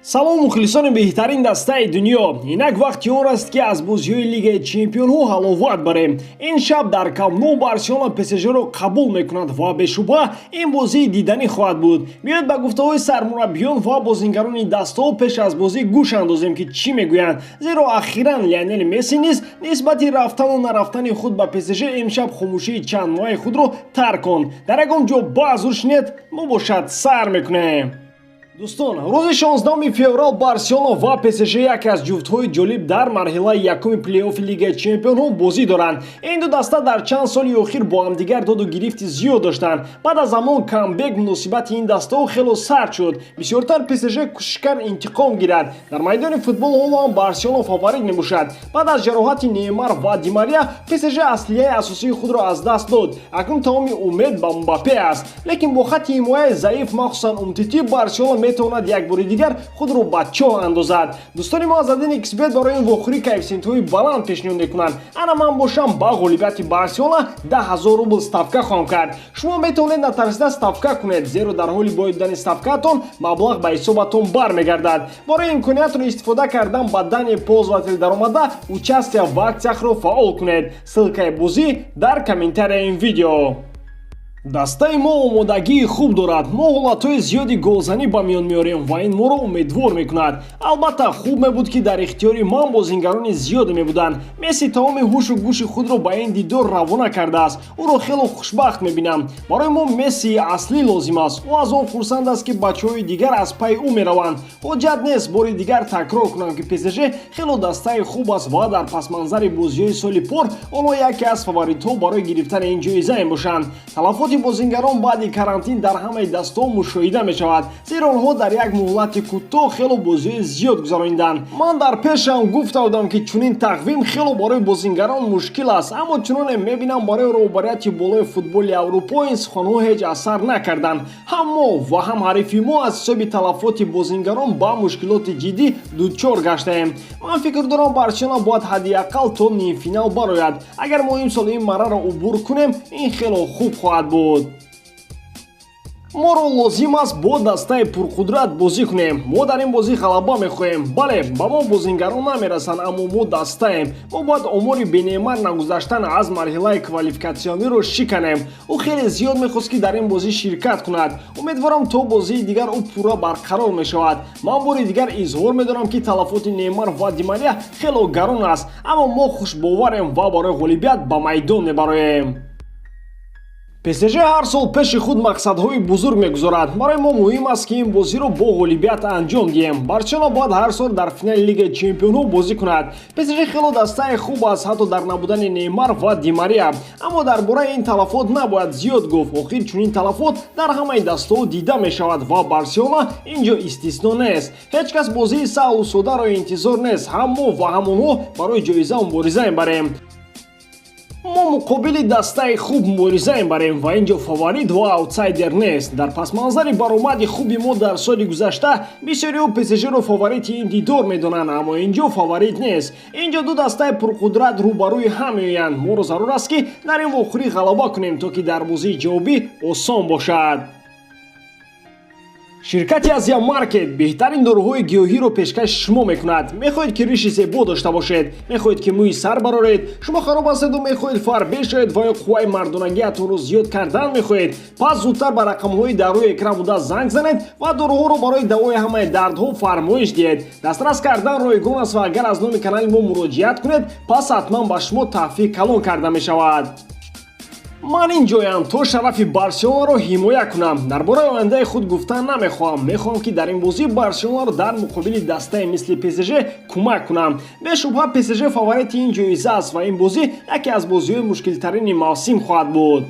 Салом, мухлисони беҳтарин дастаи дунё! Инак вақти он аст, ки аз бозиҳои Лигаи чемпионҳо ҳаловат барем. Ин шаб дар Камп Ну Барселона ПСЖро қабул мекунад ва бешубҳа ин бозии диданӣ хоҳад буд. Биёед, ба гуфтаҳои сармураббиён ва бозингарони дастаҳо пеш аз бозӣ гӯш андозем, ки чӣ мегӯянд, зеро ахиран Лионел Месси низ нисбати рафтану нарафтани худ ба ПСЖ имшаб хомӯшии чандмоҳаи худро тарк кунд. Дар ягон ҷо баъзур шинед, мо бошад сар мекунем. Дӯстон, рӯзи 16 феврал Барселона ва ПСЖ, яке аз ҷуфтҳои ҷолиб дар марҳилаи якуми плейофи Лигаи чемпионҳо, бозӣ доранд. Ин ду даста дар чанд соли охир бо ҳамдигар доду гирифти зиёд доштанд. Баъд аз ҳамон камбек муносибати ин дастаҳо хело сард шуд. Бисёртар ПСЖ кӯшиш кард интиқом гирад. Дар майдони футбол ҳоло ҳам Барселона фаворит мебошад. Баъд аз ҷароҳати Неймар ва Ди Мария ПСЖ аслиҳаи асосии худро аз даст дод. Акнун тамоми умед ба Мбаппе аст, лекин бо хатти ҳимояи заиф, махсусан Умтити, Барселона метавонад як бори дигар худро ба чоҳ андозад. Дӯстони мо аз 1xBet барои ин вохӯрӣ коэффисиентҳои баланд пешниҳод мекунанд. Ана ман бошам, ба ғолибияти Барселона 10 000 рубл ставка хоҳам кард. Шумо метавонед натарсида ставка кунед, зеро дар ҳоли бой додани ставкаатон маблағ ба ҳисобатон бармегардад. Барои имкониятро истифода кардан ба данные пользователя даромада, «Участие в акциях» ро фаъол кунед. Ссылкаи бозӣ дар комментарияи ин видео. Дастаи мо омодагии хуб дорад. Мо ҳолатҳои зиёди голзанӣ ба миён меорем ва ин моро умедвор мекунад. Албатта, хуб мебуд, ки дар ихтиёри ман бозингарони зиёде мебуданд. Месси тамоми ҳушу гӯши худро ба ин дидор равона кардааст. Ӯро хело хушбахт мебинам. Барои мо Мессии аслӣ лозим аст. Ӯ аз он хурсанд аст, ки бачаҳои дигар аз пайи ӯ мераванд. Ҳоҷат нест бори дигар такрор кунам, ки ПСЖ хело дастаи хуб аст ва дар пасманзари бозиҳои соли пор онҳо яке аз фаворитҳо барои гирифтани ин ҷоиза мебошанд. Талафоти бозингарон баъди карантин дар ҳамаи дастаҳо мушоҳида мешавад, зеро онҳо дар як муҳлати кӯтоҳ хело бозиҳои зиёд гузарониданд. Ман дар пешам гуфта будам, ки чунин тақвим хело барои бозингарон мушкил аст, аммо чуноне мебинам, барои роҳбарияти болои футболи Аврупо ин суханҳо ҳеҷ асар накарданд. Ҳам мо ва ҳам ҳарифи мо аз ҳисоби талафоти бозингарон ба мушкилоти ҷиддӣ дучор гаштаем. Ман фикр дорам, Барселона бояд ҳадди ақал то нимфинал барояд. Агар мо имсол ин марраро убур кунем, ин хело хуб хоҳад буд. Моро лозим аст бо дастаи пурқудрат бозӣ кунем. Мо дар ин бозӣ ғалаба мехоҳем. Бале, ба мо бозингарон намерасанд, аммо мо дастаем. Мо бояд омори бе Неймар нагузаштан аз марҳилаи квалификатсиониро шиканем. Ӯ хеле зиёд мехост, ки дар ин бозӣ ширкат кунад. Умедворам, то бозии дигар ӯ пурра барқарор мешавад. Ман бори дигар изҳор медорам, ки талафоти Неймар ва Ди Мария хело гарон аст, аммо мо хушбоварем ва барои ғолибият ба майдон мебароем. ПСЖ ҳар сол пеши худ мақсадҳои бузург мегузорад. Барои мо муҳим аст, ки ин бозиро бо ғолибият анҷом диҳем. Барселона бояд ҳар сол дар финали Лигаи чемпионҳо бозӣ кунад. ПСЖ хело дастаи хуб аст, ҳатто дар набудани Неймар ва Ди Мария. Аммо дар бораи ин талафот набояд зиёд гуфт. Охир чунин талафот дар ҳамаи дастаҳо дида мешавад ва Барселона ин ҷо истисно нест. Ҳеҷ кас бозии саҳлу содаро интизор нест. Ҳам мо ва ҳам онҳо барои ҷоиза мубориза мебарем. Мо муқобили дастаи хуб мубориза мебарем ва ин ҷо фаворит ва аутсайдер нест. Дар пасманзари баромади хуби мо дар соли гузашта бисёриҳо ПСЖро фаворити ин дидор медонанд, аммо ин ҷо фаворит нест. Ин ҷо ду дастаи пурқудрат рӯбарӯи ҳам меоянд. Моро зарур аст, ки дар ин вохӯрӣ ғалаба кунем, то ки дар бозии ҷавобӣ осон бошад. Ширкати Азия Маркет беҳтарин доруҳои гиёҳиро пешкаши шумо мекунад. Мехоҳед, ки риши зебо дошта бошед? Мехоҳед, ки мӯи сар бароред? Шумо хароб ҳастеду мехоҳед фарбе шавед ва ё қувваи мардонагиатонро зиёд кардан мехоҳед? Пас зудтар ба рақамҳои дар рӯи экран буда занг занед ва доруҳоро барои давои ҳамаи дардҳо фармоиш диҳед. Дастрас кардан ройгон аст ва агар аз номи канали мо муроҷиат кунед, пас ҳатман ба шумо тахфиф калон карда мешавад. Ман ин ҷоям, то шарафи Барселонаро ҳимоя кунам. Дар бораи ояндаи худ гуфтан намехоҳам. Мехоҳам, ки дар ин бозӣ Барселонаро дар муқобили дастаи мисли ПСЖ кӯмак кунам. Бешубҳа, ПСЖ фаворити ин ҷоиза аст ва ин бозӣ яке аз бозиҳои мушкилтарини мавсим хоҳад буд.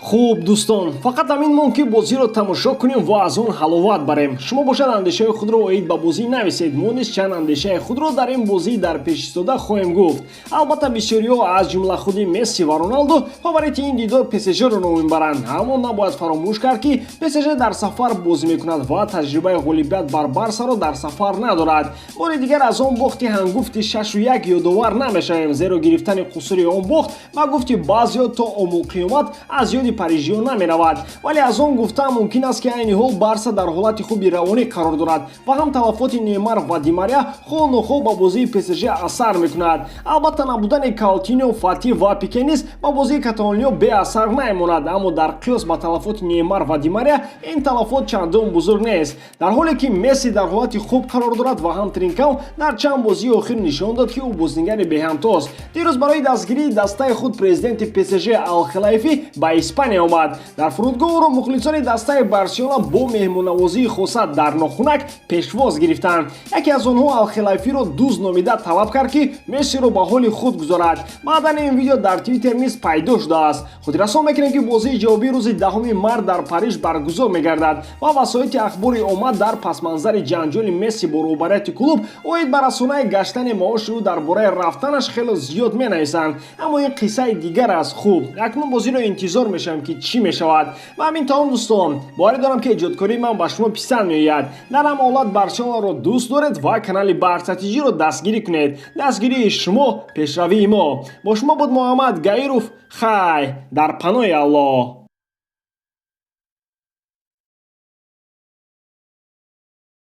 Хуб, дӯстон, фақат ҳамин монд, ки бозиро тамошо кунем ва аз он ҳаловат барем. Шумо бошад, андешаи худро оид ба бозӣ нависед. Мо низ чанд андешаи худро дар ин бозии дар пеш истода хоҳем гуфт. Албатта, бисёриҳо, аз ҷумла худи Месси ва Роналду, фаворити ин дидор ПСЖро ном мебаранд, аммо набояд фаромӯш кард, ки ПСЖ дар сафар бозӣ мекунад ва таҷрибаи ғолибият бар Барсаро дар сафар надорад. Бори дигар аз он бохти ҳангуфти 6-1 ёдовар намешавем, зеро гирифтани қусури он бохт, ба гуфти баъзеҳо, то омулқиёмат аз ёди ҳисоби парижиён намеравад. Вале аз он гуфтан мумкин аст, ки айни ҳол Барса дар ҳолати хуби равонӣ қарор дорад ва ҳам талафоти Неймар ва Ди Мария хоҳ нохоҳ ба бозии ПСЖ асар мекунад. Албатта, набудани Каутиньо, Фати ва Пике низ ба бозии каталониё беасар намемонад, аммо дар қиёс ба талафоти Неймар ва Ди Мария ин талафот чандон бузург нест. Дар ҳоле ки Месси дар ҳолати хуб қарор дорад ва ҳам Тринкао дар чанд бозии охир нишон дод, ки ӯ бозингари беҳамтост. Дирӯз барои дастгирии дастаи худ президенти ПСЖ Алхелайфӣ ба Испания омад. Дар фурудгоҳ ӯро мухлисони дастаи Барселона бо меҳмоннавозии хоса дар нохунак пешвоз гирифтанд. Яке аз онҳо Алхелайфиро дузд номида, талаб кард, ки Мессиро ба ҳоли худ гузорад. Баъдан ин видео дар Твиттер низ пайдо шудааст. Хотиррасон мекунем, ки бозии ҷавобӣ рӯзи 10 март дар Париж баргузор мегардад ва васоити ахбори омма дар пасманзари ҷанҷоли Месси бо роҳбарияти клуб оид ба расонаи гаштани маоши ӯ дар бораи рафтанаш хело зиёд менависанд, аммо ин қиссаи дигар аст. Хуб, акнун бозиро интизор мешавем, ки чӣ мешавад. Ва ҳамин тамом, дӯстон. Боварӣ дорам, ки эҷодкории ман ба шумо писанд меояд. Дар ҳама ҳолат Барселонаро дӯст доред ва канали Барса ТЖ-ро дастгирӣ кунед. Дастгирии шумо — пешравии мо. Бо шумо буд Муҳаммад Гаиров. Хай, дар паноҳи Аллоҳ.